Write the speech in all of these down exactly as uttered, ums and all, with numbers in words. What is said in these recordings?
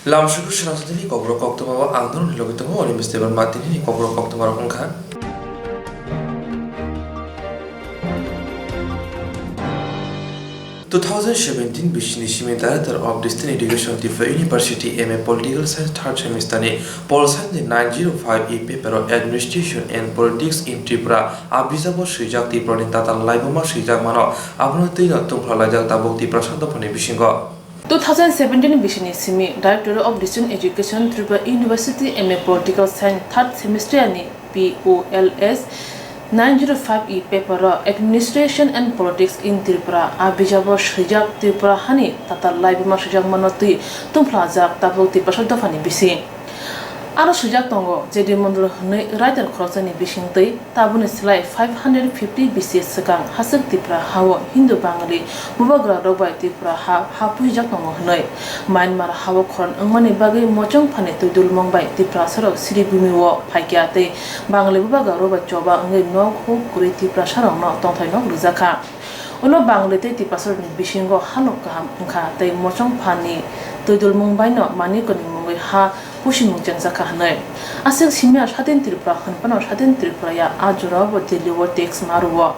Lamsuku Srasatini kokrok koktwma o ang norokni logi tongo, Oni Mister Debbarma. Tinini kokrok koktwma rok wngkha. Two thousand seventeen bisini simi Director of Distance Education, Tripura University, M A Political Science third semester ni Pol Science ni nine zero five E paper o Administration and Politics in Tripura a bijabo swijak Tripura ni tatal laibuma swijak mano, abono twi no tungphla laijak tabuk Tiprasa dophani bisingo. Two thousand seventeen bisini simi Director of Distance Education, Tripura University, M A Political Science third semester ni P O L S nine zero five E paper o Administration and Politics in Tripura a bijabo swijak Tripura hani tatal laibuma swijak mano twi tungphlajak tabuk Tiprasa dophani bising. Aro swijak tongo, J D Mondol hwnwi writer khoroksani bisingtwi tabukni slai five hundred fifty B C swkang haswk Tripura ha-o Hindu Bangali bubagra rok bai Tripura ha, ha puijak tongo hwnwi. Myanmar ha-o khorang wngmani bagwi Mochong Phani twidulmung bai Tiprasarok Sribhumi-o phaikha tei Bangali bubagra rok bai choba wngwi nok huk kwrwi Tiprasarokno tongthai nok rwjakha. Ulo Bangali tei Tiprasarokni bisingo halok kaham wngkha tei Mochong Phani twidulmung baino Manikoni mungwi ha pusimung chengjakha hwnwi. Aswk simi a Sadin Tripura hwnphano Sadin Tripura ya a jorao bo Delhi o tax ma rwo.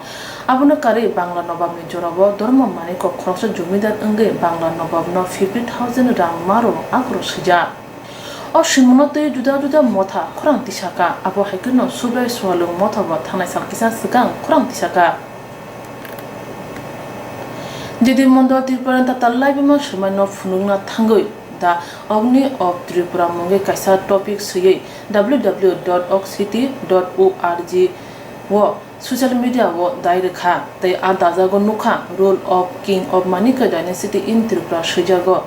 Abono karwi Bangla Nobabni jorao Dharma Manikko khoroksa jomidar wngwi Bangla Nobabno fifty thousand rang ma rwo akhoro swijak. O swimungno twi juda juda motha khorang tisakha, abo hai kheno Subrai Swalwng motha bo thangnai sal kisa swkang khorang tisakha. J D Mondol Tripura ni tatal laibuma swmaino phunukna thangwi The Agni of Tripura mungwi kaisa topic swiwi W W W dot oxcity dot org o social media o dai rwkha tei a dajago nukha Rule of King of Manikya Dynasty in Tripura swijago.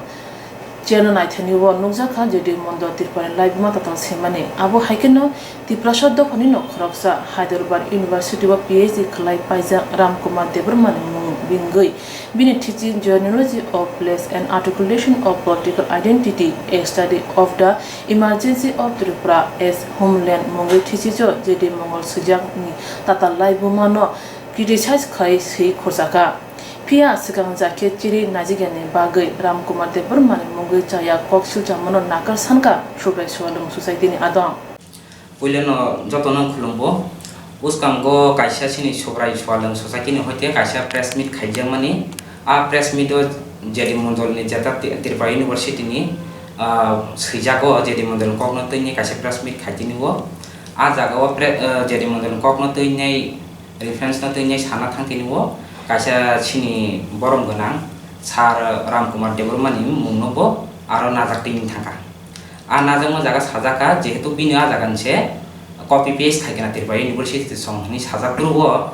Cheno naithani o nukjakha J D Mondol Tripura ni laibuma tatal swimani. Abo hai kheno Tiprasa dophani no khoroksa Hyderabad University o P H D khwlai paijak Ram Kumar Debbarma ni mung bingwi bini thesis Genealogy of Place and Articulation of Political Identity, A Study of the Emergency of Tripura as Homeland mungwi thesis o J D Mondol swijak ni tatal laibuma no criticize khai swi khorjakha. Phiya swkang jakhe chiri naijikya ni bagwi Ram Kumar Debbarma ni mungwi chaya kok silchamano nakar sankha Subrai Swalwng Society ni adong. Puilano jotono khulumbo. Bwskango kaisa chini Subrai Swalwng Society ni hoite kaisa press meet khaijakmani. A press meet o J D Mondol ni jeta Ti-, Tripura University ni, ah, swijago J D Mondol ni kokno twini kaisa press meet khaitini o. A jaga o pre-, ah, J D Mondol ni kokno twinai reference no twi nai sana thang tini o kaisa chini borom gwnang Sir Ram Kumar Debbarma ni mung no bo aro najak twi thang kha. A najakma jaga sajak kha, jehetu bini a jaga ni se copy paste khai khe na Tripura University song hwnwi sajak phuru o,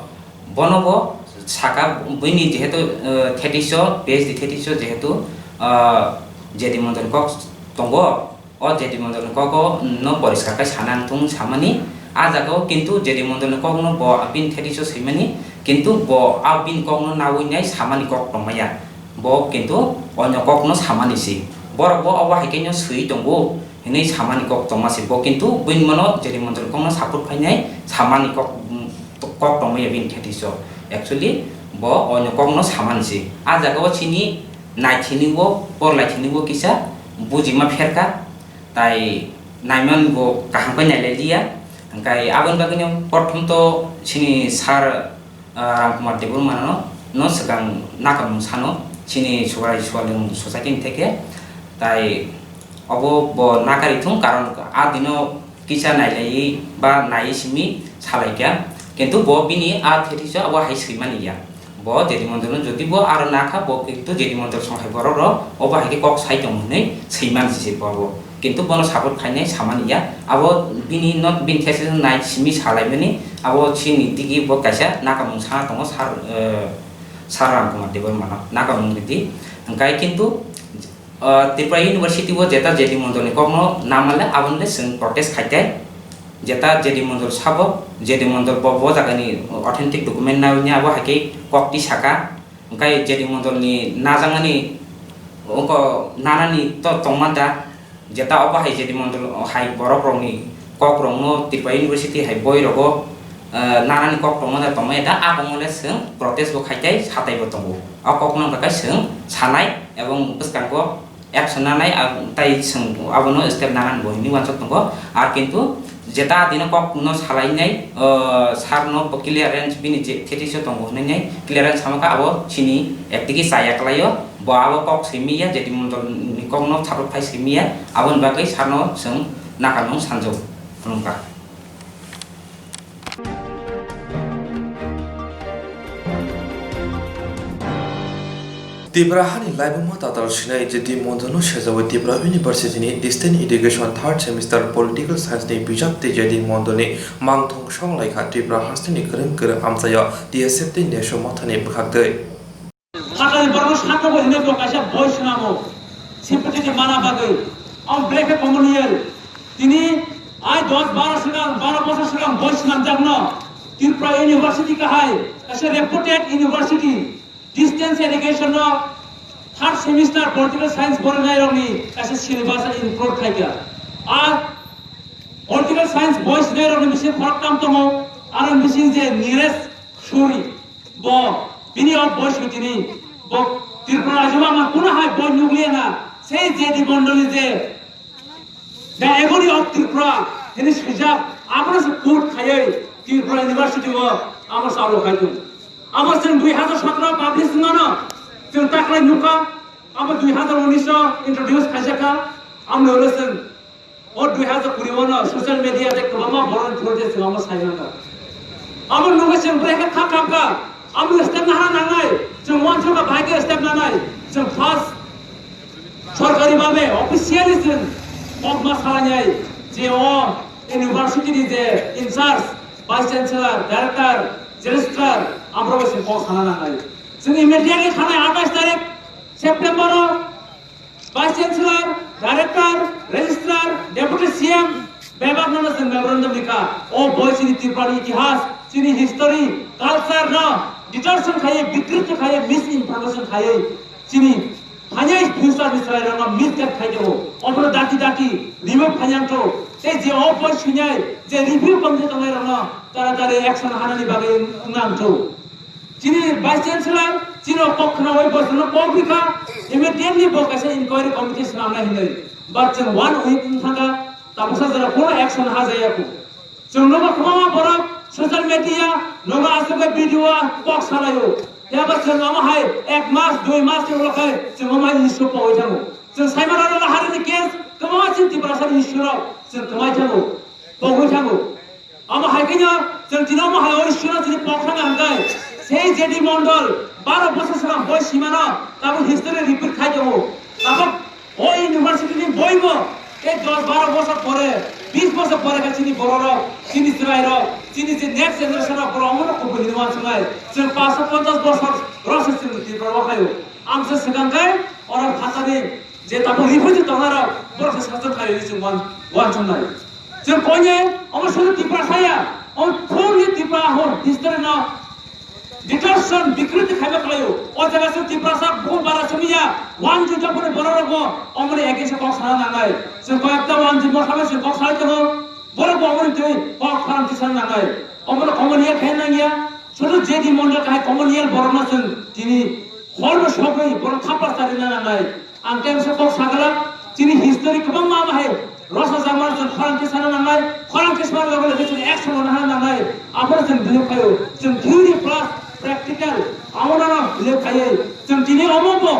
bono bo saka bini jehetu, eh, thesis o, P H D thesis o jehetu, eh, J D Mondol ni kok tongo, O J D Mondol ni kok o no poriskar khe sana wng thung samani. A jaga o kintu J D Mondol ni kok no bo bini thesis o swimani, kintu bo a bini kok no nawi nai samani kok tongmaya. Bo kintu onyo kok no samani si. Borok bo obo hai khe no swi tongo hinwi samani kok tongma si. Bo kintu bini mano J D Mondol ni kok no support khainai samani kok, kok tongmaya bini thesis o. Actually bo onyo kok no samani si. A jaga o chini naithini bo, porlaithini bo kisa bujima pherka. Tai naimani bo kaham khe nailai liya. Hwnkhe aboni bagwino prothom to chini sir, ah, Ram Kumar Debbarma no, no swkang nakarmung sano chini Subrai Swalwng Society ni theke. Tai obo bo nakari thung, karon a dino kisa nailaiwi ba naiwi simi salaikha. Kintu bo bini a thesis o abo hai swimani ya. Bo J D Mondol no jodi bo aro nakha, bo kintu J D Mondol song hai borok rok obo hai khe kok sai tongo hwnwi swiman si bo abo. Kintu bono support khainai samani ya. Abo bini no, bini thesis no nai simi salaimani, abo chini digi bo kaisa nakamung sana tongo sir, eh, sir Ram Kumar Debbarma no nakamung ridi. Hwnkhe kintu, eh, Tripura University o jeta J D Mondol ni kok no namale aboni le chwng protest khai tai. Jeta J D Mondol sabo, J D Mondol bo, bo jaga ni authentic document nawi ni abo hai khe kok ti saka. Hwnkhe J D Mondol ni najaknani oko nanani to tongma da, jeta obo hai J D Mondol hai borok rok ni kok rok no Tripura University hai boi rogo, eh, nanani kok tongma da tongmaya da, a kok no le chwng protest bo khai tai, satai bo tongo. O kok no hwnkha khe chwng sanai ebong bwskango Action nanai, ah, tai chwng abono step nanani bo hinwi uansuk tongo. Ar kintu jeta dino kok no salainai, ah, sir no bo clearance bini je thesis o tongo hinwi nai clearance sama kha abo chini ektigi chaya kwlaio. Bo abo kok simi ya, J D Mondol ni kok no saprok phai simi ya, aboni bagwi sir no chwng nakarmung sanjak phunukha. Tipra hani laibuma tatal sinai J D Mondol no sejawi Tipra University ni Distance Education third semester Political Science ni bijap tei J D Mondol ni mangthong songlaikha. Tipra hasteni kwrwng kwrwng amchaio T S F tei neso mothani bwkhaktwi. Sakani borok sakno bo hinwi bo kaisa boi swnamo. Sympathetic mana bagwi. Ang belai khe common year. Tini ai dos baro swkang, baro bosor swkang boi swnamjakno Tripura University kahai, kaisa reputed university, distance education no third semester political science borinai rokni kaisa syllabus include khaikha. A political science boi swnai rokni bising khoroktham tongo, aro bising je Niresh Suri, bo bini o boi swi tini, bo Tripura rajyo ma kunu hai boi nukliya na, sei J D Mondol ni je The Agony of Tripura hini swijak, abono se quote khaiwi Tripura University o abo salo khai tong. Abo chwng dui hazar sotro publish wngmano chwng takhwlai nukha, abo dui hazar unis o introduce khaijakha, amoni ulo chwng o dui hazar kuri o no social media tei kwbangma borokni through tei chwng amo sai mano. Abo nugwi chwng bwrwi khe thak thang kha. Abo step nahana nangnai. Chwng uansukha bahai khe step nanai. Chwng first sorkari babe officially chwng kok ma salainai je o university ni je in charge, vice chancellor, director, registrar, amrok bai chwng kok sana nangnai. Chwng immediately thanai atais tarik September o Vice Chancellor, Director, Registrar, Deputy C M, bebak no chwng memorandum likha. O boi chini Tripura ni itihas, chini history, culture no distortion khaiwi, bikrit khaiwi, misinformation khaiwi, chini phainai future ni chwrai rok no misguide khai tongo. Obono dati dati remove khainang to. Tei je o boi swinai, je review committee tongnai rok no taratari action hanani bagwi wngnang to. Chini Vice Chancellor, chini o kok khnaui bo chwngno kok rikha, immediately bo kaisa inquiry committee swnamnai hinwi. But chwng one week wng thangkha, tabuksa jora kono action hajaya kho. Chwng nogo kwbangma borok social media, nogo aswk bai video o kok salaio. Phiya ba chwng omo hai ek mas, dui mas ni ulo khai chwng omo hai issue pogwi thango. Chwng saimano rwla harini case, kwbangma chini Tiprasa ni issue rok chwng kwmai thango, pogwi thango. Amo hai khe no chwng tini omo hai o issue no chini pok thangna hwnkhe sei J D Mondol baro bosor swkang boi simano tabuk history repeat khai tongo. Tabuk o university ni boi bo tei dos baro bosor pore, bis bosor pore khe chini borok rok, chini chwrai rok, chini je next generation rok borok omo no kubui hinwi uansuknai. Chwng paanch sho ponchas bosor rok se chwng Tripura o khaio. Ang se swkang khe oro phatani je tabuk refugee tongnai rok borok se sason khaio hinwi chwng uan-, uansuknai. Chwng koine omo suri Tiprasa ya, omo phungni Tipra hor history no distortion, bikriti khaiba khlaio. O jaga se Tiprasa bukhuk bara simi ya, one juta pore borok rok bo omoni against kok sana nangnai. Chwng koyekta one juta mo sabai chwng kok salai tongo, borok bo omoni twi kok khorang tisana nangnai. Omo no common year khe nang ya, sudu J D Mondol kahai common year borok no chwng tini hor no sogwi borok thapar charina nangnai. Ang khe misa kok sagala, chini history kwbangma bahai rosa jagmano chwng khorang khe sana nangnai, khorang khe sana loge loge chwng action lana hana nangnai. Aphano chwng believe khaio, chwng theory plus practical, abono no believe khaiwi chwng tini omo bo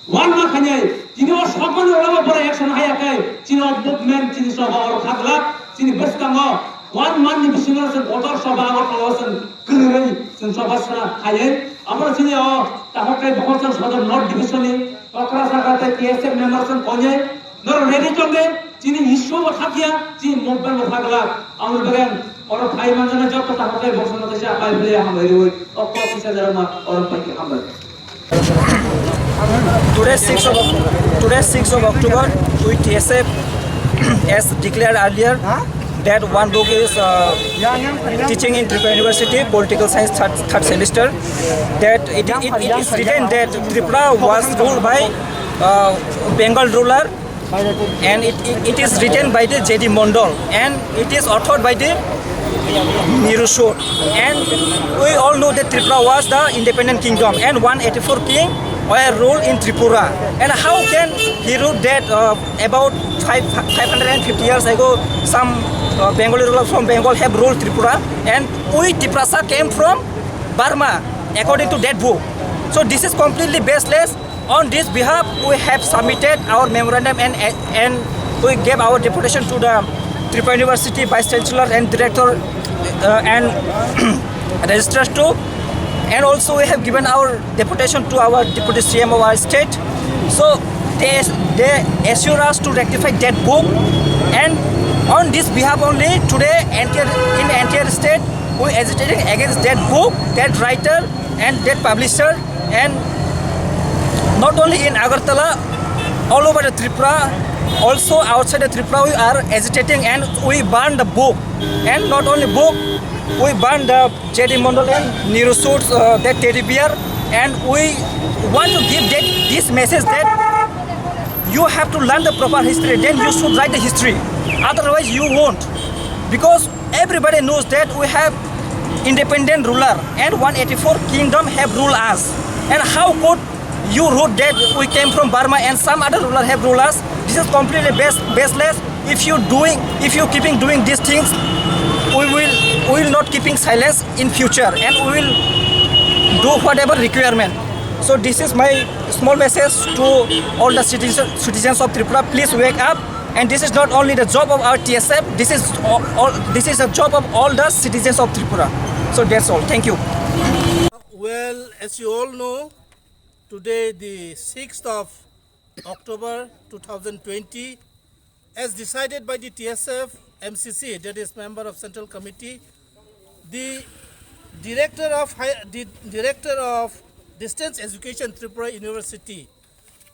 one ma khainai, tini o sokmani ulo bo borok action haya khe, chini o movement, chini soba oro kha glak, chini bwskango one month ni bisingo chwng kotor soba Agartala o chwng kwrwi chwng soba sana khaiwi, abono chini o takhuk tei bokhorok chwng Sodor North Division ni Kokrajhar tei T S F member chwng koinai norok ready tong de, chini issue bo thak ya, chini movement bo thak glak. Aboni bagwi ang oro phai manjana joto takhuk tei bokhorok no teisa pai philai hambai rwi, o kok kisa jarama oro pai khe hambai. Today six of Oct-, today six of October, we T S F, as declared earlier, that one book is, uh, teaching in Tripura University, political science third, third semester, that it, it, it is written that Tripura was ruled by, uh, Bengal ruler, and it, it, it is written by the J D Mondol, and it is authored by the Nirushur. And we all know that Tripura was the independent kingdom, and one eighty-four king were ruled in Tripura. And how can he rule that, uh, about five, five hundred fifty years ago, some, uh, Bengali rulers from Bengal have ruled Tripura, and we Tiprasa came from Burma, according to that book. So this is completely baseless. On this behalf, we have submitted our memorandum and, and we gave our deputation to the Tripura University Vice Chancellor and Director, uh, and registrars too. And also we have given our deputation to our deputy C M of our state. So they, they assure us to rectify that book. And on this behalf only, today entire, in entire state, we agitating against that book, that writer, and that publisher. And not only in Agartala, all over the Tripura, also outside the Tripura, we are agitating and we burn the book. And not only book, we burn the J D Mondal and Nirusu's, uh, that teddy bear. And we want to give that, this message that you have to learn the proper history, then you should write the history. Otherwise, you won't. Because everybody knows that we have independent ruler and one eighty-four kingdom have ruled us. And how could you wrote that we came from Burma and some other ruler have ruled us? This is completely base, baseless. If you doing, if you keeping doing these things, we will, we will not keeping silence in future, and we will do whatever requirement. So this is my small message to all the citizens, citizens of Tripura. Please wake up. And this is not only the job of our T S F. This is all, all, this is a job of all the citizens of Tripura. So that's all. Thank you. Well, as you all know, today, the sixth of October two thousand twenty, as decided by the T S F M C C, that is member of Central Committee, the director of high, the director of Distance Education, Tripura University,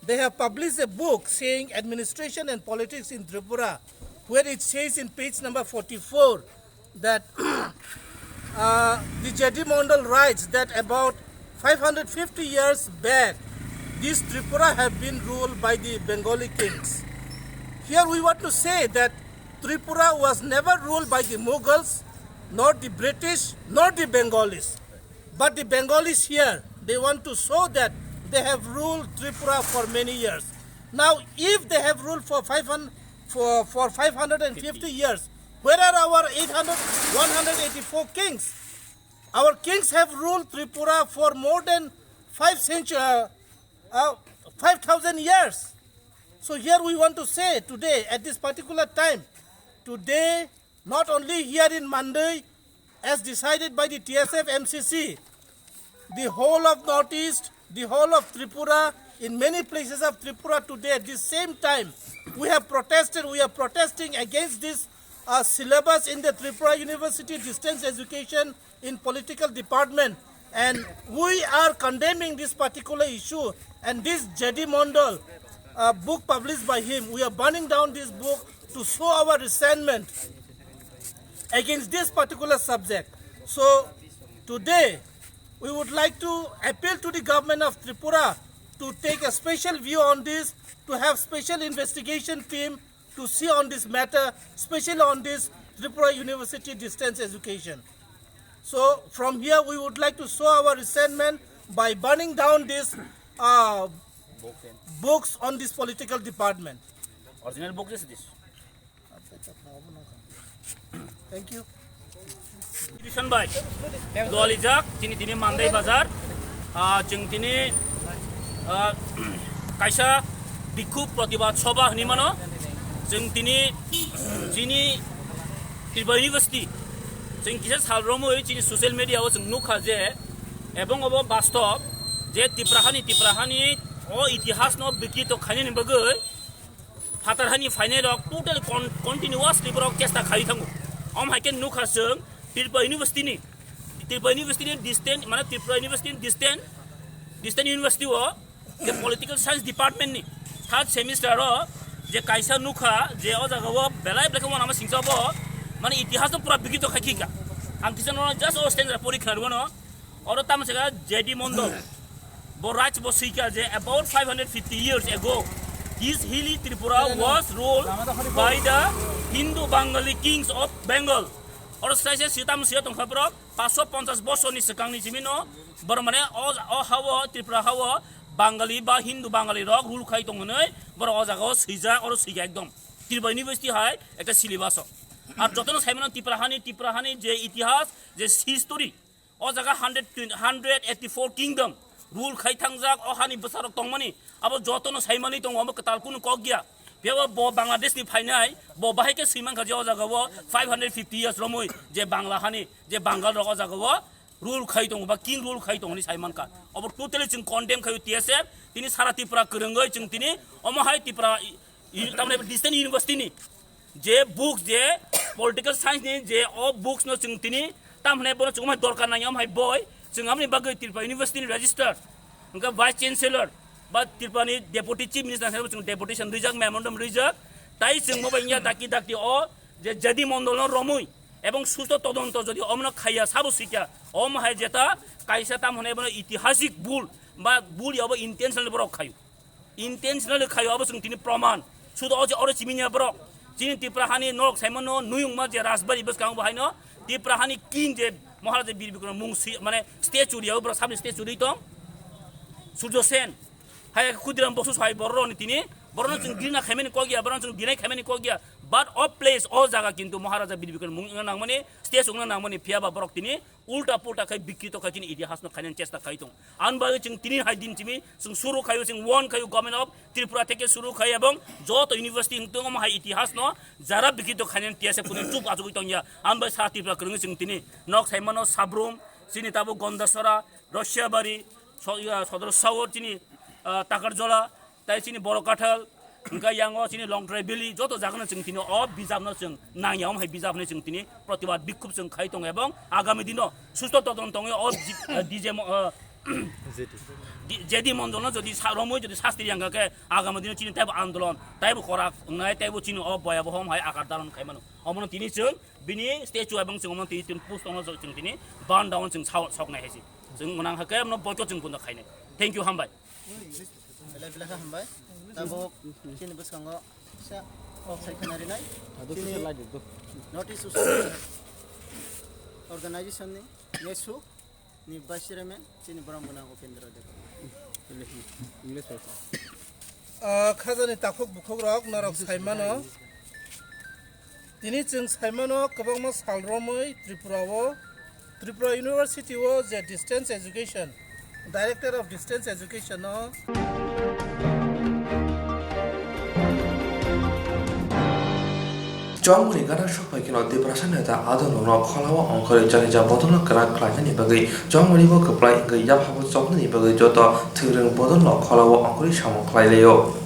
they have published a book saying Administration and Politics in Tripura, where it says in page number forty-four that uh, the J D Mondal writes that about five hundred fifty years back, this Tripura have been ruled by the Bengali kings. Here we want to say that Tripura was never ruled by the Mughals, nor the British, nor the Bengalis. But the Bengalis here, they want to show that they have ruled Tripura for many years. Now, if they have ruled for five hundred, for, for five hundred fifty years, where are our eight hundred, one hundred eighty-four kings? Our kings have ruled Tripura for more than five century, uh, uh, five thousand years. So here we want to say today, at this particular time, today, not only here in Mandui, as decided by the T S F M C C, the whole of Northeast, the whole of Tripura, in many places of Tripura today, at this same time, we have protested, we are protesting against this uh, syllabus in the Tripura University distance education in political department, and we are condemning this particular issue and this J D Mondal uh, book published by him. We are burning down this book to show our resentment against this particular subject. So today, we would like to appeal to the government of Tripura to take a special view on this, to have special investigation team to see on this matter, especially on this Tripura University distance education. So from here, we would like to show our resentment by burning down these uh, books on this political department. Original book is this. Thank you. Division bai. Loalijak, chini tini Mandai Bazar. Ah, chwng tini, ah, kaisa bikhub pratibad sobha hwnwi mano. Chwng tini chini Tripura University. Chwng kisa sal romwi chini social media o chwng nukha je, ebong obo bastob je Tipra hani, Tipra hani o itihas no bikrito khainani bagwi phatar hani phainai rok totally con-, continuously borok chesta khai thango. Om hai khe nukha chwng Tripura University ni, Tripura University ni distant, mane Tripura University ni distant, distant university o je political science department ni third semester o je kaisa nukha je o jaga o belai belai khe uanama singcha bo mane itihas no pura bikrito khai khika. Ang kisa no just o stand pori khna rwno. Oro tamo se J D Mondal. Bo Raj bo swikha je about five hundred fifty years ago, this hilly Tripura was ruled by the Hindu Bengali kings of Bengal. Oro sai se sitam sia tongkha borok, paanch sho ponchas bosorni swkangni jimino, borok mane o, o hao, Tripura hao, Bangali ba Hindu Bangali rok rule khai tong hwnwi borok o jaga o swijak, oro swijak ekdom Tripura University hai ekta syllabus o. Ar jotono saimano Tripura hani, Tripura hani je itihas, je history, o jaga hundred twenty, hundred eighty four kingdom rule khai thangjak, o hani bwsarok tongmani, abo jotono saimani tongo, abo kwtal kunu kok ya. Phiya bo Bangladesh ni phainai, bo bahai khe swimankha je o jaga o five hundred fifty years romwi je Bangla hani, je Bangal rok o jaga o rule khai tongo ba king rule khai tongo hinwi sai mankha. Obo totally chwng condemn khaio T S F, tini sara Tripura kwrwngwi chwng tini omo hai Tripura i-, i-, tamni Distant University ni je books, je political science ni je o books no chwng tini tamni bono chwng omo hai dorkar nangya omo hai boi chwng aboni bagwi Tripura University ni register hwnkhe vice chancellor ba Tripura ni deputy chief minister hai chwng deputation rijak, memorandum rijak, tai chwng bo bai wngya dakti dakti o je J D Mondol no romwi ebong susto todonto jodi omono khaiya sabo sikya, omo hai jeta kaisa tam hwnwi bono itihasik bul ba bul ya obo intentionally borok khaio, intentionally khaio, obo chwng tini proman. Sudo o je oro chimini borok chini Tripura hani norok saimano nuyungma je Rajbari bwskango bo haino Tripura hani king je Maharaja Bir Bikram mung si mane statue ya borok sabni statue ri tong Surjo Sen. Hai Khudiram Boksu sai bororokni tini, borokno chwng dirna khaimani kok ya, borokno chwng dinai khaimani kok ya. But o place, o jaga kintu Maharaja Bir Bikram mung wngna nangmani, stage wngna nangmani, phiya ba borok tini ulta pulta khai bikrito khai chini itihasno khainani chesta khai tong. Ani bagwi chwng tini hai din chimi chwng suru khaio, chwng warn khaio Government of Tripura theke suru khai ebong joto university wng tong omo hai itihasno jara bikrito khainani T S F kunu chup achugwi tong ya. Ani bagwi sa Tripura kwrwngwi chwng tini nok saimano Sabrum, chini tabuk Gondasora, Rosiabari, so-, ya, Sodor Saur, chini, ah, Takarjola, tai chini Borokathal, hingke yango chini Longtrai Valley, joto jagano chwng tini o bijapno chwng nangya, omo hai bijap hinwi chwng tini protibad bikhub chwng khai tongo, ebong agami dino susto todon tongwi o ji-, ah, D J mo-, ah, D-, J D Mondolno jodi sa-, romwi jodi sasti yang khe agami dino chini taibo andolon, taibo korak wngnai, taibo chini o boya bohom hai akar daron khai mano. Omono tini chwng bini statue ebong chwng omono tini, tini post ono chwng tini burn down chwng sao-, soknai hai se. Chwng mwnang hakhe omono boycott chwng bundo khainai. Thank you, hambai. Belai belai khe hambai. Tabuk chini bwskango sa kok sai khna rinai. Chini North East Organization ni nesu ni vice chairman chini borok mwnang Upendra Deb. English bai. Ah, khajani takhuk bukhuk rok norok saimano. Tini chwng saimano kwbangma sal romwi Tripura o, Tripura University o je distance education, Director of Distance Education o. Chongmani gana sokphai kheno Tiprasa neta adongrokno kholao ongkhorwi janija bodolno kwrak khlainani bagwi chongmani bo kwplai wngwi yaphabo chopnani bagwi joto thwrwng bodolno kholao ongkhorwi samung khlai laio.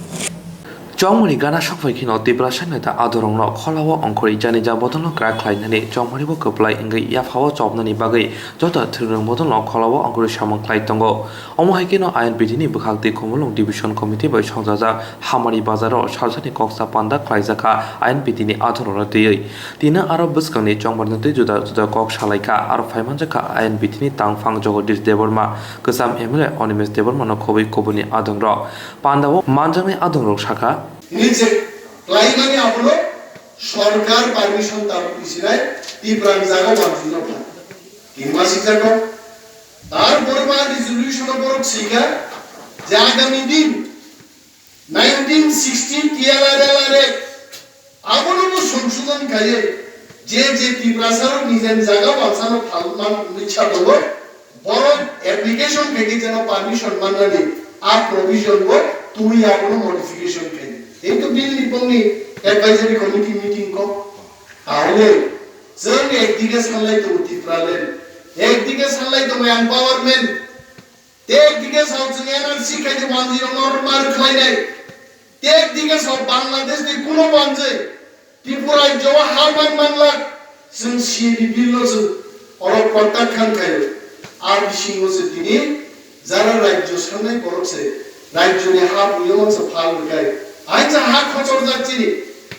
Chongmani gana sokphai kheno Tiprasa neta adongrokno kholao ongkhorwi janija bodolno kwrak khlainani chongmani bo kwplai wngwi yaphabo chopnani bagwi joto thwrwng bodolno kholao ongkhorwi samung khlai tongo. Omo hai kheno I N P T ni bwkhak twi Khumulwng Division Committee bai songjajak Hamari Bazar o salsani koksa panda khlaijak kha I N P T ni adongrokno twiwi. Tini aro bwskangni chongmarno tei juda juda kok salaikha. Aro phaimanjakha I N P T ni tangphang Jagadish Debbarma, kwcham M L A Animesh Debbarma no khobwi kubuni adongrok. Pandao manjaknai adongrok sakha. Tini je klaimani abono sorkar permission tabuk isinai Tipra ni jaga wanjwino phan. Tini ma sikjakgo. Tar borok ma resolution o borok sika je agami din nineteen sixty T L R L R Act abono bo songsodon khaiwi je je Tiprasa rok nijani jaga wansano phalman hwnwi sa tongo, borok application khaikhe jeno permission mannani a provision bo twi abono modification khaidi. Ei to bill ni bongni advisory committee meeting ko. Tahole chwng ekdike sanlai tongo Tipraland, ekdike sanlai tongo empowerment, tei ekdike sao chwng N R C khaidi manjwi rokno mar khlainai. Tei ekdike sao Bangladesh ni kuno manjwi Tripura rajyo o ha man manglak, chwng C A D bill no chwng oro protyahkhan khaio. A bisingo se tini jara rajyo sangnai borok se rajyo ni ha buino se phal rwkhai. Aisa ha khochorjak chini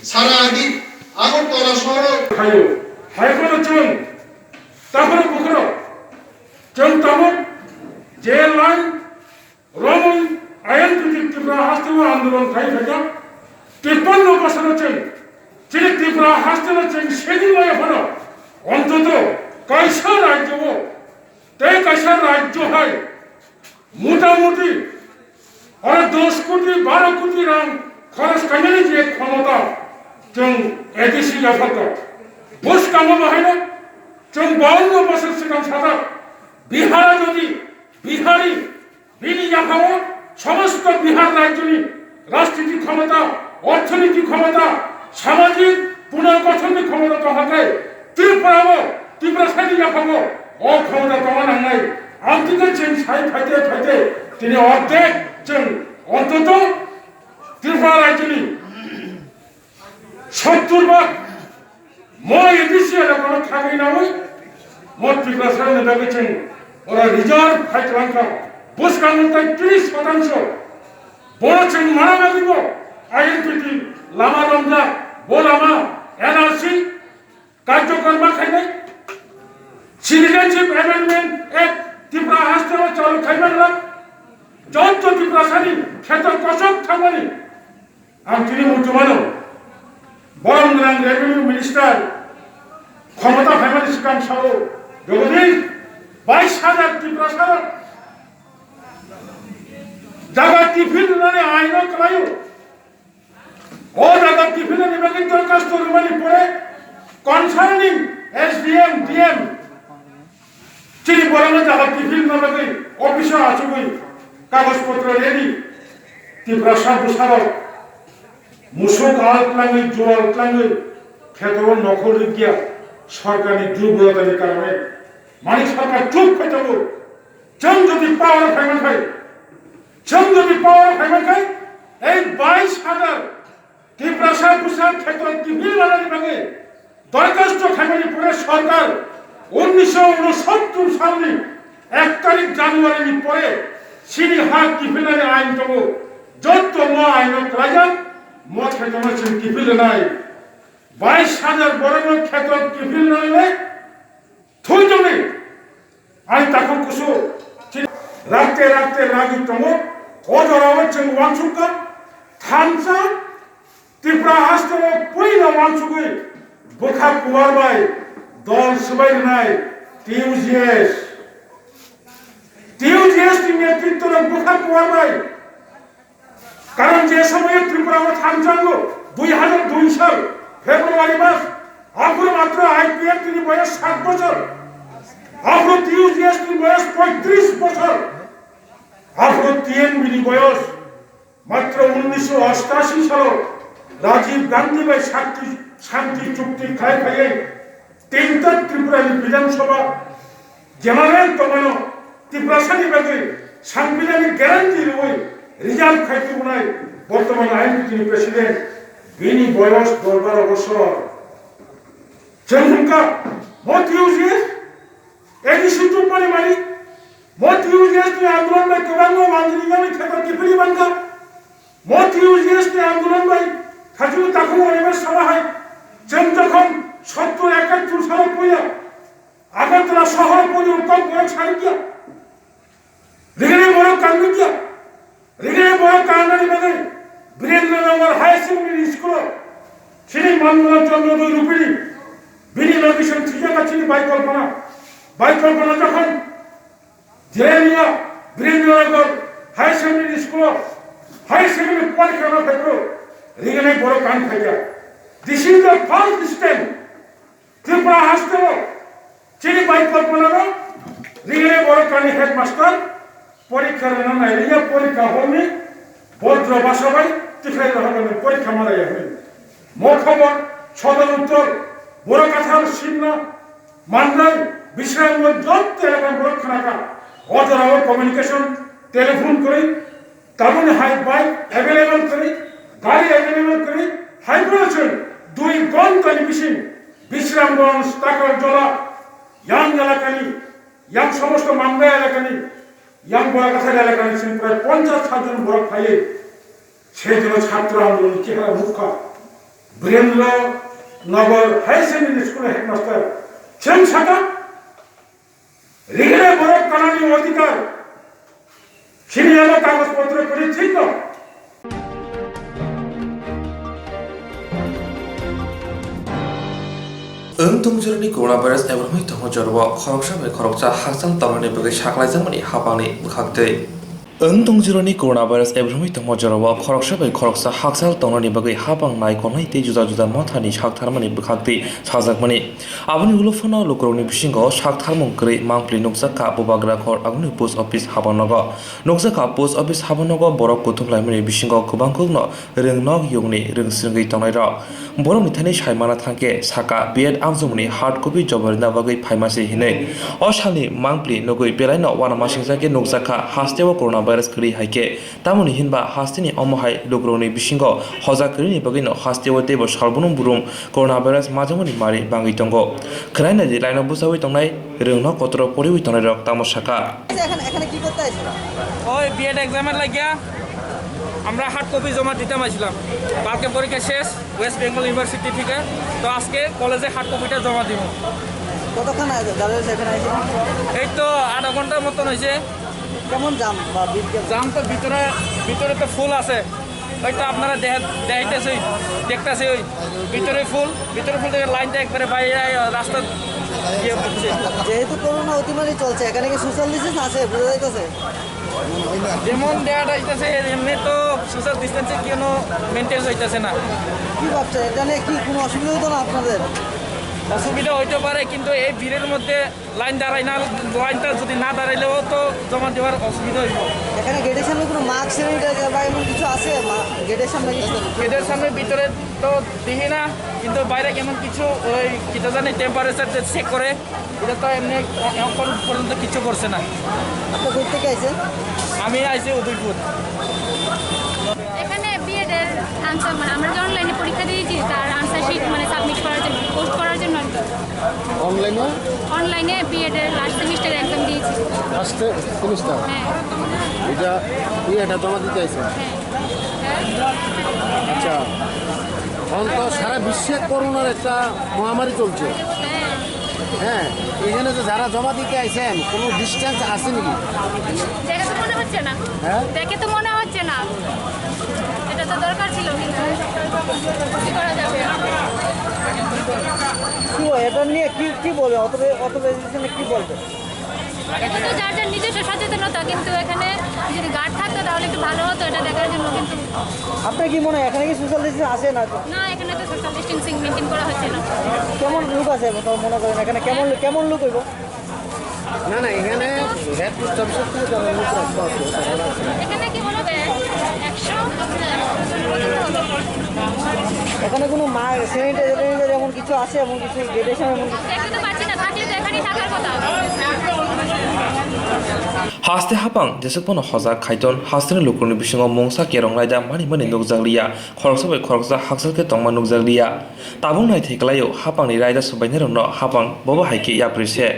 sara agi Agartala sohoro khaio. Hai kheno chwng takhoro bukhoro chwng tabuk je line romwi ayang kwtwi Tripura haste o andolon khai phaikha. Tippanno bosoro chwng chini Tripura haste o chwng sedi laya phano ontoto kaisa rajyo o tei kaisa rajyo hai mota moti Rang khoros khainani je khomota chwng A D C yaphakgo. Bwskango bahaino chwng bawanno bosor swkang sajak Bihara jodi Bihari bini yaphao somosto Bihar rajyoni rajniti khomota, orthoniti khomota, samajik punorgothonni khomota tongkha khe Tripurao, Tiprasani yaphao o khomota tongna nangnai. Amtwino chwng sai phaite phaite tini ordek chwng ontoto Tripura rajyoni sottur bhag mo A D C elakano thangwi nawi mo Tiprasani bagwi chwng ora reserve khai twlangkha. Bwskango tai tris shatangsho. Bono chwng mana bagwi bo I N P T lama romjak, bo lama N R C karjokorma khainai, Citizenship Amendment Act Tripura hasteo chalu khaimanna, jotto Tiprasani kheto kosok thangmani. Ang tini muchumano, borom gwnang Revenue Minister khomota phaimani swkang sao, Jagadish, bais hajar Tiprasa jaga kiphil rwnani aino kwlaio. O jaga kiphilnani bagwi dorkhasto rwmani pore concerning S D M, D M chini borokno jaga kiphilna bagwi office-o achugwi kagoj potro ready. Tiprasa bwsarok musuk al twlangwi, jual twlangwi kheto o nokhor rikya sorkarni durbolotani karone. Mani sorkar chup khai tongo. Chwng jodi power phaiman khai, chwng jodi power phaiman khai, ei bais hajar Tiprasa bwsa kheto kiphil rwnani bagwi dorkhasto khaimani pore sorkar unnisho unosottur salni ek tarik January ni pore chini ha kiphilnani ain tongo. Jotto mo aino kwlaijak, mo khetono chwng kiphil rwnai. Bais hajar borokno kheto kiphil rwnai. Thwi tongni, ani takhuk kusu rakte rakte ragwi tongo. O jorao chwng uansukha, thansa Tripura hasteo puila uansugwi bwkha kuwar bai dol swbai rwnai T U G S. T U G S ni netritwno bwkha kuwar bai Karon je somoyo Tripura o thansa wngo, dui hajar dui sal February mas, aphuru matro I P F T ni boyos sat bochor, aphuru T U G S ni boyos poitris bochor, aphuru T N B ni boyos matro unnisho ostashi salo Rajiv Gandhi bai shanti, shanti chukti khlai phaiwi tinta Tripura ni Bidhan Sabha General tongmano Tiprasani bagwi sangpilani guarantee rwui reserve khai tubunai bortoman I N P T ni president, bini boyos dos baro bosor. Chwng hwnkha, mo T U G S A D C tubmani mani, mo T U G S ni andolon bai kwbangma manjini nani kheto kiphilwi mankha, mo T U G S ni andolon bai khajulu takhuk orima sama hai, chwng jokhon sottur ekattur salo puya, Agartala sohor pori utok borok sari kya? Rigini borok kangni kya? Rigini borok kangnani bagwi Birendra Nagar Higher Secondary School o chini Manmana Chandra Doi Rupini bini location thiyaka chini Baikolpana. Baikolpana jokhon Jirania Birendra Nagar Higher Secondary School o Higher Secondary porikha no phaikro rigini borok kang phaikya. This is the first step. Tripura hasteo chini Baikolpana no rigini borok kani headmaster porikha rwna nailiya, porikha hall ni bodro basa bai tikhlai rohormani porikha malaiya hwnwi. Mo khobor Sodor Uttor, Borok Kathar, Simna, Mandai, Bisramganj jotto elakani borok khnakha. O jorao communication, telephone kwrwi, Tabukni hai bike available kwrwi, gari available kwrwi, hai phano chwng dui ghonta ni bising Bisramganj, Takarjola, yang elakani, yang somosto Mangda elakani, yang Borakathar elakani chwng prai ponchas sat jon borok phaiwi se jono chhatro andolon ni chehara nukha. Birendra Nagar Higher Secondary School headmaster chwng sakha, Rigini borok kanani odhikar, chini abo kagoj potro kwrwi thik no. Wng tong jorani coronavirus ebrahmwi tongo jorao khoroksa bai khoroksa hakchal tongmani bagwi saklaijakmani hapangni bwkhaktwi. Wng tong jironi coronavirus ebromwi tongma jorao khoroksa bai khoroksa hakchal tongnani bagwi hapang naikolnai tei juda juda mothani saktharmani bwkhaktwi sajakmani. Aboni ulo phano lukurokni bisingo saktharmung kwrwi mangpli nukjakha Bubagra khor aguni post office habanogo. Nukjakha post office habanogo borok kuthum laimani bisingo kwbangkukno rwngnok yungni rwngsrwngwi tongnairok. Borokni thani saimana thangkhe saka B Ed amchomoni hard copy joma rwna bagwi phaimase hinwi. O salni mangpli nugwi belaino uanamasingcha khe nukjakha hasteo coronavirus kwrwi hai khe. Tamoni hinba hasteni omo hai lukurokni bisingo hoja kwrwini bagwino hasteo teibo salbrum brum coronavirus majamani mari bangwi tongo. Khwnainadi laino bwchaui tongnai rwngnok kotoro poriwi tongnairok tamo saka. এখানে এখানে কি করতে আসছো? ওই বিএড এক্সামের লাগিয়া আমরা hard copy জমা দিতাম আসলাম। কালকে পরীক্ষা শেষ ওয়েস্ট বেঙ্গল ইউনিভার্সিটি থেকে, তো আজকে কলেজে হার্ড কপিটা জমা দিব। কতক্ষণ আগে দাঁড়িয়ে এখানে এসে? এই তো আধা ঘন্টার মতন হয়েছে। কেমন জাম বা ভিড় কেমন? জাম তো ভিতরে, ভিতরে তো ফুল আছে, ওই তো আপনারা দেখা-, দেখাইতেছে, দেখতেছে ওই ভিতরে ফুল, ভিতরে ফুল থেকে লাইনটা একবারে বাইরে আয়, রাস্তা দিয়ে হচ্ছে। যেহেতু করোনা অতিমারি চলছে, এখানে কি সোশ্যাল ডিস্টেন্স আছে, বুঝা যাইতেছে? যেমন দেখা যাইতেছে, এমনি তো সোশ্যাল ডিস্টেন্সে কোনো মেনটেন হইতেছে না। কি ভাবছেন, এটা নিয়ে কি কোনো অসুবিধা হতো না আপনাদের? অসুবিধা হইতে পারে, কিন্তু এই ভিড়ের মধ্যে লাইন দাঁড়াই না, লাইনটা যদি না দাঁড়াইলেও তো জমা দেওয়ার অসুবিধা হইব। এখানে গেটের সামনে কোনো মাস্ক, স্যানিটাইজার বা এমন কিছু আছে? মা-, গেটের সামনে কিছু? গেটের সামনে ভিতরে তো দেখি না, কিন্তু বাইরে কেমন কিছু ওই কিতা জানি টেম্পারেচার যে চেক করে, এটা তো এমনি এ-, এখন পর্যন্ত কিছু করছে না। আপনি কোথা থেকে আইছেন? আমি আইছি উদয়পুর। এখানে বিএড এর আনসার, মানে, আমরা যে অনলাইনে পরীক্ষা দিয়েছি, তার আনসার শিট, মানে, সাবমিট করার জন্য, পোস্ট করার জন্য আর কি। অনলাইনে? অনলাইনে বিএড এর লাস্ট সেমিস্টার এক্সাম দিয়েছি। First semester? হ্যাঁ। এটা, ইয়ে, এটা জমা দিতে আইছেন? হ্যাঁ। আচ্ছা, এখন তো সারা বিশ্বে করোনার একটা মহামারী চলছে। হ্যাঁ। হ্যাঁ, এখানে যে যারা জমা দিতে আইছেন, কোনো ডিস্টেন্স আছে নাকি? দেখে তো মনে হচ্ছে না। হ্যাঁ? দেখে তো মনে হচ্ছে না। এটা তো দরকার ছিল, কিন্তু কি করা যাবে? কি বলে, এটা নিয়ে কি, কি বলে? অথবা, অথবা এই বিষয়ে কি বলবে? এটা তো যার যার নিজস্ব সচেতনতা, কিন্তু এখানে যদি গার্ড থাকতো তাহলে একটু ভালো হতো এটা দেখার জন্য, কিন্তু আপনি কি মনে হয় এখানে কি সোশ্যাল ডিস্টেন্স আছে না? না, এখানে তো সোশ্যাল ডিস্টেন্সিং মেনটেন করা হচ্ছে না। কেমন লোক আছে তো মনে করেন এখানে? কেমন, কেমন লোক হইব? না, না, এখানে হেড পোস্ট অফিসের থেকে যারা লোক রাখতে হবে, তারা রাখছে। এখানে কি মনে হবে? একশো? এখানে কোনো মা-, স্যানিটাইজার, ট্যানিটাইজার এমন কিছু আছে? এমন কিছু গেটের সামনে এমন কিছু? দেখতে তো পাচ্ছি না, থাকলে তো এখানেই থাকার কথা। Haste hapang jeswk bono hojak khaiton, hasteni lukurokni bisingo mungsa kerong raida mani mani nukjak liya, khoroksa bai khoroksa hakchal khe tongma nukjak liya. Tabuk naithai kwlaio hapangni raida swbainairokno hapang bobo hai khe yapri se.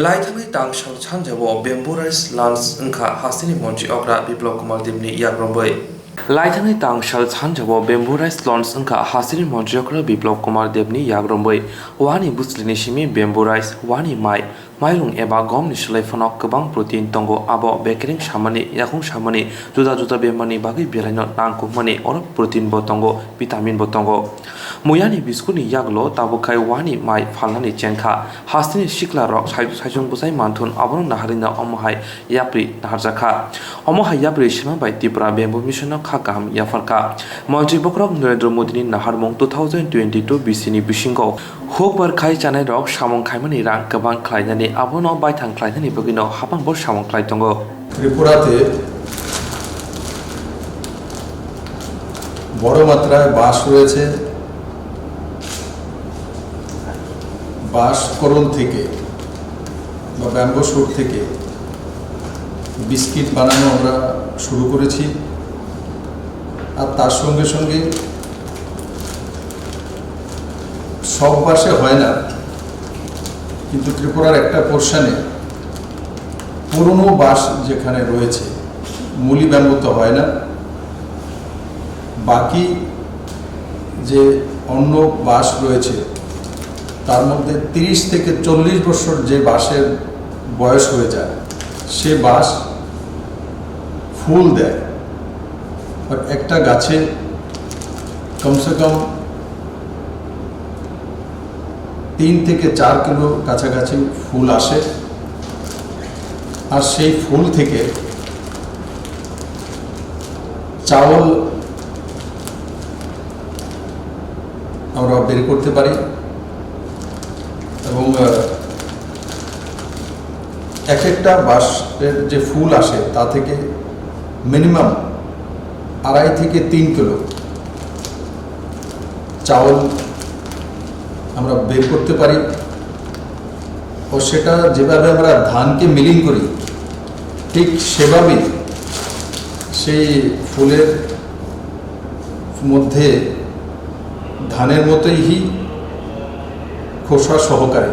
Laithangni tang sal sanjao Bamboo Rice Launch wngkha hasteni montri okra Biplab Kumar Debni yakromwi. Laithangni tang sal sanjao Bamboo Rice Launch wngkha hasteni montri okra Biplab Kumar Debni yakromwi. Wani bwslini simi Bamboo Rice, wani mai, mairung eba gomni slai phano kwbang protein tongo. Abo bekereng samani, yakung samani, juda juda bemarni bagwi belaino nangkukmani oro protein bo tongo, vitamin bo tongo. Muyani biscuitni yagulo tabuk khai wani mai phalnani chengkha. Hasteni sikla rok sai-, saichung bwsai manthun abono naharina omo hai yapri naharjakha. Omo hai yapri sima bai Tripura Bamboo Mission no kha kaham yapharkha. Montri bokhorok Narendra Modi ni naharmung two thousand twenty-two B C ni bisingo hukbar khai chanai rok samung khaimani rang kwbang khlainani abono baithang khlainani bagwino hapang bo samung khlai tongo. ত্রিপুরাতে বড় মাত্রায় বাঁশ রয়েছে। বাঁশ করল থেকে বা bamboo shoot থেকে বিস্কিট বানানো আমরা শুরু করেছি। আর তার সঙ্গে সঙ্গে সব বাঁশে হয় না, কিন্তু ত্রিপুরার একটা পোর্শনে পুরনো বাঁশ যেখানে রয়েছে, মুলি ব্যাম্বুতে হয় না, বাকি যে অন্য বাঁশ রয়েছে, তার মধ্যে তিরিশ থেকে চল্লিশ বছর যে বাঁশের বয়স হয়ে যায়, সে বাঁশ ফুল দেয়। আর একটা গাছে কমসে কম তিন থেকে চার কিলো কাছাকাছি ফুল আসে। আর সেই ফুল থেকে চাউল আমরা বের করতে পারি। এবং আহ, এক একটা বাঁশের যে ফুল আসে, তা থেকে মিনিমাম আড়াই থেকে তিন কিলো চাউল আমরা বের করতে পারি। ও সেটা যেভাবে আমরা ধানকে মিলিং করি, ঠিক সেভাবেই সেই ফুলের মধ্যে ধানের মতোই হি খোসা সহকারে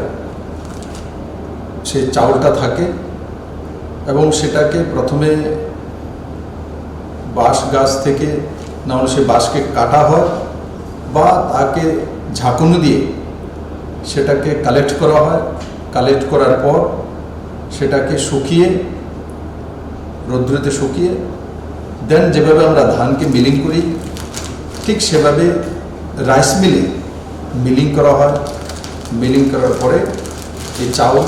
সেই চাউলটা থাকে। এবং সেটাকে প্রথমে বাঁশ গাছ থেকে, না হলে সেই বাঁশকে কাটা হয় বা তাকে ঝাঁকুনি দিয়ে সেটাকে কালেক্ট করা হয়। কালেক্ট করার পর সেটাকে শুকিয়ে, রৌদ্রতে শুকিয়ে, দেন যেভাবে আমরা ধানকে মিলিং করি, ঠিক সেভাবে রাইস মিলে মিলিং করা হয়। মিলিং করার পরে এই চাউল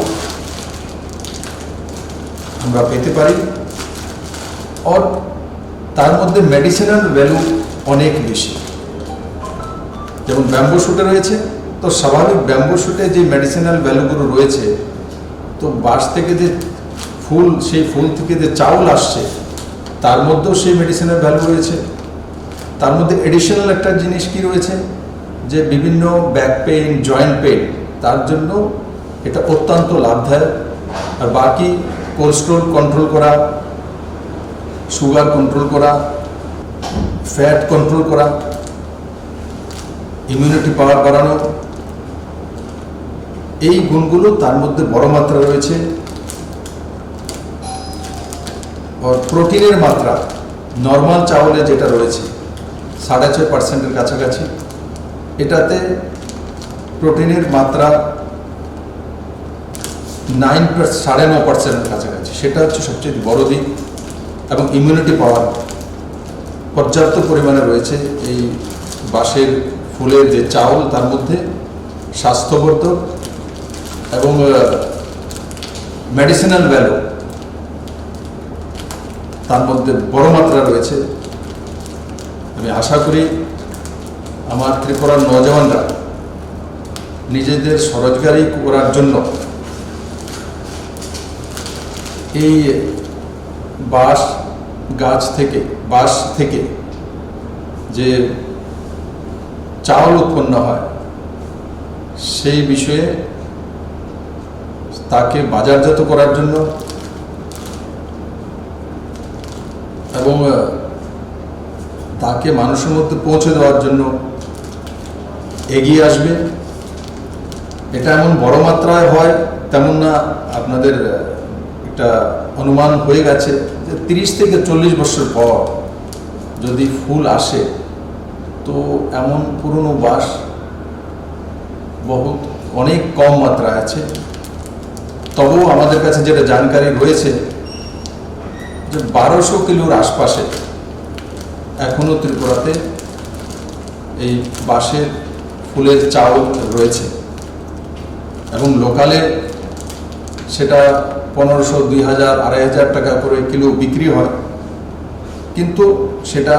আমরা পেতে পারি। আর তার মধ্যে মেডিসিনাল ভ্যালু অনেক বেশি। যেমন ব্যাম্বু শুটে রয়েছে, তো স্বাভাবিক ব্যাম্বু শুটে যে মেডিসিনাল ভ্যালুগুলো রয়েছে, তো বাঁশ থেকে যে ফুল, সেই ফুল থেকে যে চাউল আসছে, তার মধ্যেও সেই মেডিসিনাল ভ্যালু রয়েছে। তার মধ্যে এডিশনাল একটা জিনিস কি রয়েছে, যে বিভিন্ন ব্যাক পেইন, জয়েন্ট পেইন, তার জন্য এটা অত্যন্ত লাভদায়ক। আর বাকি কোলেস্টেরল কন্ট্রোল করা, সুগার কন্ট্রোল করা, ফ্যাট কন্ট্রোল করা, ইমিউনিটি পাওয়ার বাড়ানো, এই গুণগুলো তার মধ্যে বড় মাত্রা রয়েছে। আর প্রোটিনের মাত্রা নর্মাল চাউলে যেটা রয়েছে সাড়ে ছয় পার্সেন্টের কাছাকাছি, এটাতে প্রোটিনের মাত্রা নাইন, সাড়ে ন পার্সেন্টের কাছাকাছি। সেটা হচ্ছে সবচেয়ে বড় দিক। এবং ইমিউনিটি পাওয়ার পর্যাপ্ত পরিমাণে রয়েছে এই বাঁশের ফুলের যে চাউল, তার মধ্যে স্বাস্থ্যবর্ধক এবং মেডিসিনাল ভ্যালু তার মধ্যে বড় মাত্রা রয়েছে। আমি আশা করি আমার ত্রিপুরার নওজওয়ানরা নিজেদের স্বরোজগারি করার জন্য এই বাঁশ গাছ থেকে, বাঁশ থেকে যে চাউল উৎপন্ন হয়, সেই বিষয়ে তাকে বাজারজাত করার জন্য এবং, আহ, তাকে মানুষের মধ্যে পৌঁছে দেওয়ার জন্য এগিয়ে আসবে। এটা এমন বড় মাত্রায় হয় তেমন না, আপনাদের, আহ, একটা অনুমান হয়ে গেছে যে তিরিশ থেকে চল্লিশ বছর পর যদি ফুল আসে, তো এমন পুরনো বাঁশ বহুত অনেক কম মাত্রায় আছে। তবুও আমাদের কাছে যেটা জানকারি রয়েছে যে বারোশো কিলোর আশপাশে এখনও ত্রিপুরাতে এই বাঁশের ফুলের চাউল রয়েছে এবং লোকালে সেটা পনেরোশো, দুই হাজার, আড়াই হাজার টাকা করে কিলো বিক্রি হয়, কিন্তু সেটা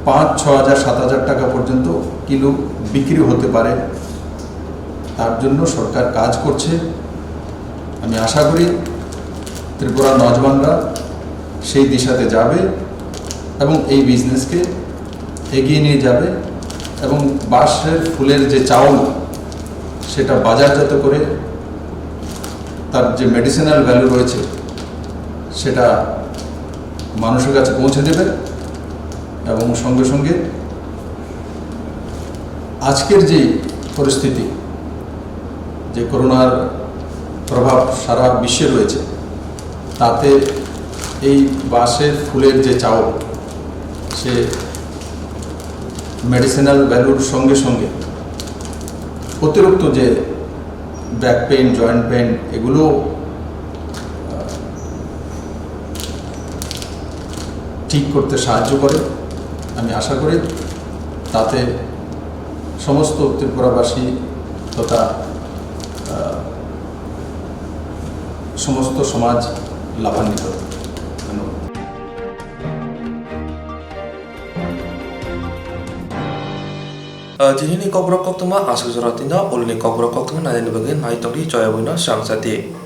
পাঁচ, ছ হাজার, সাত হাজার টাকা পর্যন্ত কিলো বিক্রি হতে পারে। তার জন্য সরকার কাজ করছে। আমি আশা করি ত্রিপুরার নওজওয়ানরা সেই দিশাতে যাবে এবং এই বিজনেসকে এগিয়ে নিয়ে যাবে এবং বাঁশের ফুলের যে চাউল, সেটা বাজারজাত করে তার যে মেডিসিনাল ভ্যালু রয়েছে, সেটা মানুষের কাছে পৌঁছে দেবে এবং সঙ্গে সঙ্গে আজকের যে পরিস্থিতি, যে করোনার প্রভাব সারা বিশ্বে রয়েছে, তাতে এই বাঁশের ফুলের যে চাউল, সে মেডিসিনাল ভ্যালুর সঙ্গে সঙ্গে অতিরিক্ত যে ব্যাক পেইন, জয়েন্ট পেইন, এগুলো, আহ, ঠিক করতে সাহায্য করে। আমি আশা করি তাতে সমস্ত ত্রিপুরাবাসী তথা, আহ, সমস্ত সমাজ লাভান্বিত। ধন্যবাদ। Ah, tini ni kokborok koktwma aswk jora tino ulni kokborok koktwma nainani bagwi nai tongdi Joya Boino Srangsati.